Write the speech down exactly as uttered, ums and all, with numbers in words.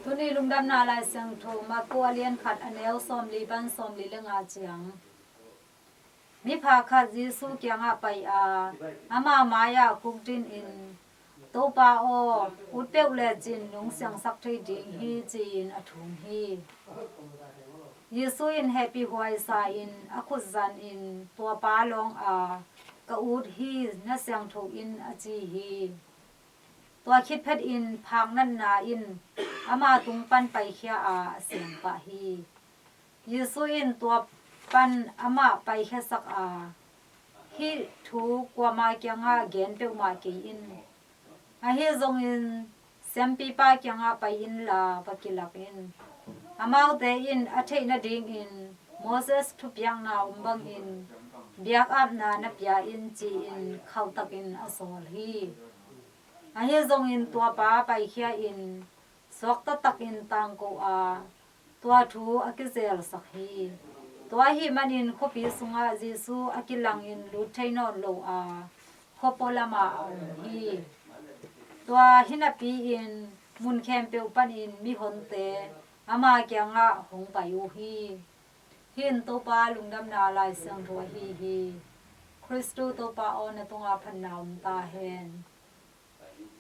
Tuni lungdamna Lai Siangtho Marku a lian khat, a neu sawmli pan sawmli le nga ciang. Mipha khat Jesu kiangah pai a, ama mai-ah kukdin in, "Topa aw, ut peuh lecin nong siangsak thei ding hi," ci-in a thum hi. Jesu in hehpih huaisa in a khut zan in tua pa lawng a, "Ka ut hi, na siangtho in," a ci hi. Tua khit phetin phaknatna in ama tung pan paikhia a, a seng pah hi. Jesu in tua pan amah paikhiasak a, hih thu kuama kiangah gen peuhmah kei in. Ahi zongin siampipa kiangah pai inla va kilak in. Amaute in a theih nadingin Moses thupiakna om bangin biakapna na pia in, ci-in khauhtakin a sawl hi. Ahi zongin tua pa paikhia in suakta takin tangko a, tua thu a kizelsak hi. Tua ahih manin khuapi sungah Jesu a kilangin lut thei nawn lo a, khua pualamah a om hi. Tua hi napi-in mun khempeuh panin mihonte ama kiangah hong pai uh hi. Hih in Topa lungdamna Lai Siangtho ahi hi. Khristu Topa aw, na tungah phatna om ta hen.